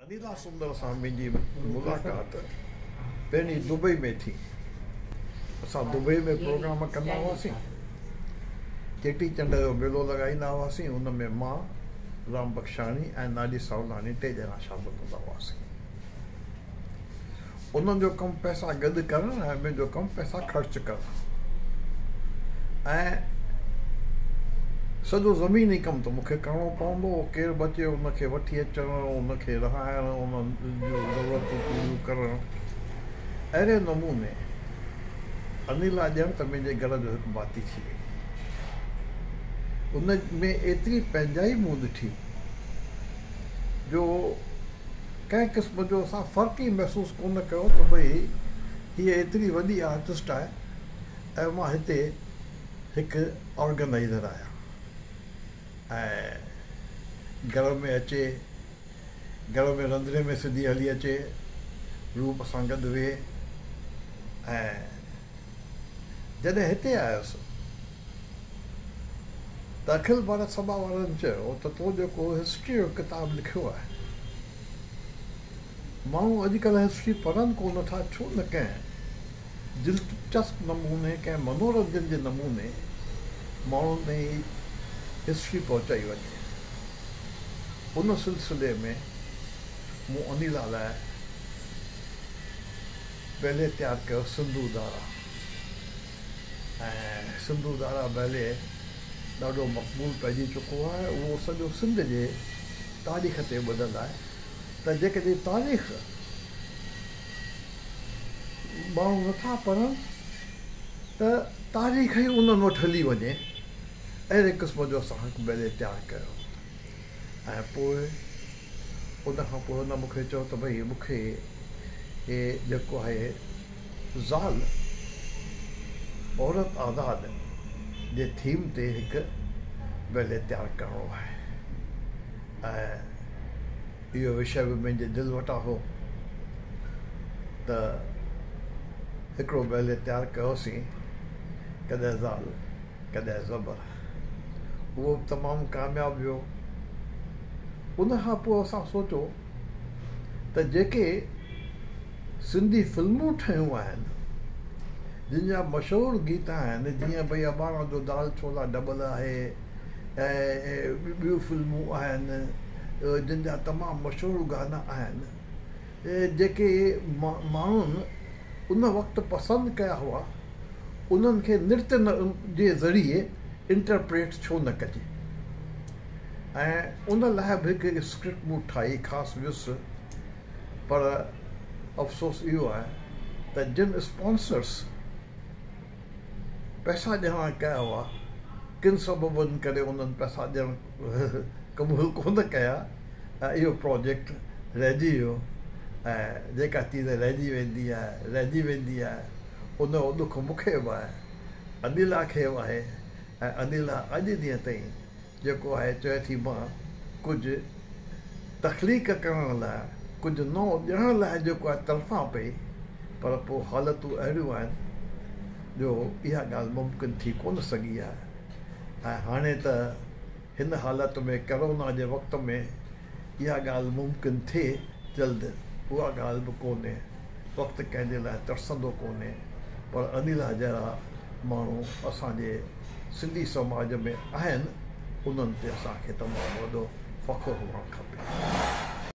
انيلا سندر سان منهنجي ملاقات پهرين دبئي ۾ ٿي. اسان دبئي ۾ پروگرام ڪندا هئاسين. چيٽي چنڊ جو ميلو لڳائيندا هئاسين. ان ۾ مان، رام بخشاڻي ۽ ناجي ساولاڻي ٽي ڄڻا شامل هوندا هئاسين. انهن جو ڪم پئسا گڏ ڪرڻ ۽ منهنجو ڪم پئسا خرچ ڪرڻ ۽ سڄو زميني ڪم ته مون کي ڪرڻو پوندو هو. ڪير به اچي ان کي وٺي اچڻ، ان کي رهائڻ، انهن جون ضرورتون پوريون ڪرڻ. اهڙي نموني انيلا ڄڻ ته منهنجي گهر جو هڪ ڀاتي ٿي وئي. ان ۾ ايتري پنهنجائي مون ڏٺي جو ڪنهن قسم جو اسان فرق ئي محسوس ڪونه ڪيو ته ڀئي هيء ايتري وڏي آرٽسٽ آهي ۽ مان هتي هڪ آرگنائيزر آهيان ۽ گهر ۾ اچي گهر ۾ رنڌڻي ۾ سڌي هلي اچي روپ سان گڏ ويهي ۽ جڏهن هتي آيس ته اکل ڀارت سڀا وارن چيو ته تو جيڪو هسٽريء جو ڪتاب لکيو آهي، ماڻهو اڄڪلهه هسٽري پڙهن ڪونه ٿا، ڇو نه ڪنهن دلچسپ نموني، ڪنهن منورنجن جي نموني ماڻهن تائين هسٽري پهچائي وڃي. ان سلسلي ۾ مون انيلا لاء بيلي تيار ڪيو سنڌو ڌارا. ۽ سنڌو ڌارا بيلي ڏاڍو مقبول پئجي چڪو آهي. اهو سڄو سنڌ جي تاريخ تي ٻڌل آهي ته جيڪڏهن تاريخ ماڻهو نٿا پڙهن ته تاريخ ئي انهن وٽ هلي وڃي اهڙي قسم جو اسان هڪ بيلي تيار ڪيو ۽ پوء ان کان پوء هن مون کي چيو ته ڀئي مون کي هي جيڪو آهي زال عورت آزاد جي ٿيم تي هڪ بيلي تيار ڪرڻو آهي ۽ اهو وشيه به منهنجي دل وٽان هو ته هڪڙو بيلي تيار ڪيوسين ڪڏهن زال ڪڏهن زبر اهو به تمام ڪامياب ويو. ان کان پوء اسان سوچيو ته جيڪي سنڌي فلمون ٺهيون آهن، جن جا مشهور گيت آهن، جيئن ڀئي اباڻا جو دال ڇولا ڊبل آهي ۽ ٻيون فلمون آهن جن جا تمام مشهور گانا آهن، جيڪي ماڻهن ان وقت پسند ڪيا هئا، انهن کي نرت جي ذريعي انٽرپريٽ ڇو نه ڪجي؟ ۽ ان لاء به هڪ اسڪرپٽ مون ٺاهي خاص ويس پر افسوس اهو آهي ته جن اسپانسرس پئسا ڏيڻا ڪيا هئا ڪن سببن ڪري انهن پئسا ڏيڻ قبول ڪونه ڪيا ۽ اهو پراجيڪٽ رهجي ويو ۽ جيڪا چيز رهجي ويندي آهي رهجي ويندي آهي ان جو ڏک مون کي به آهي انيلا کي به آهي ۽ انيلا اڄ ڏينهن تائين جيڪو آهي چوي ٿي مان ڪجهه تخليق ڪرڻ لاء ڪجهه نئون ڏيڻ لاء جيڪو آهي تڙڦان پئي پر پوء حالتون اهڙيون آهن جو اها ڳالهه ممڪن ٿي ڪونه سگهي آهي ۽ هاڻي ته هن حالت ۾ ڪرونا جي وقت ۾ اها ڳالهه ممڪن ٿئي جلد اها ڳالهه به ڪونهي وقت ڪنهن جي لاء ترسندو ڪونهي پر انيلا جهڙا ماڻهو اسان جي سنڌي سماج ۾ آهن انهن تي اسان کي تمام وڏو فخر هئڻ کپي.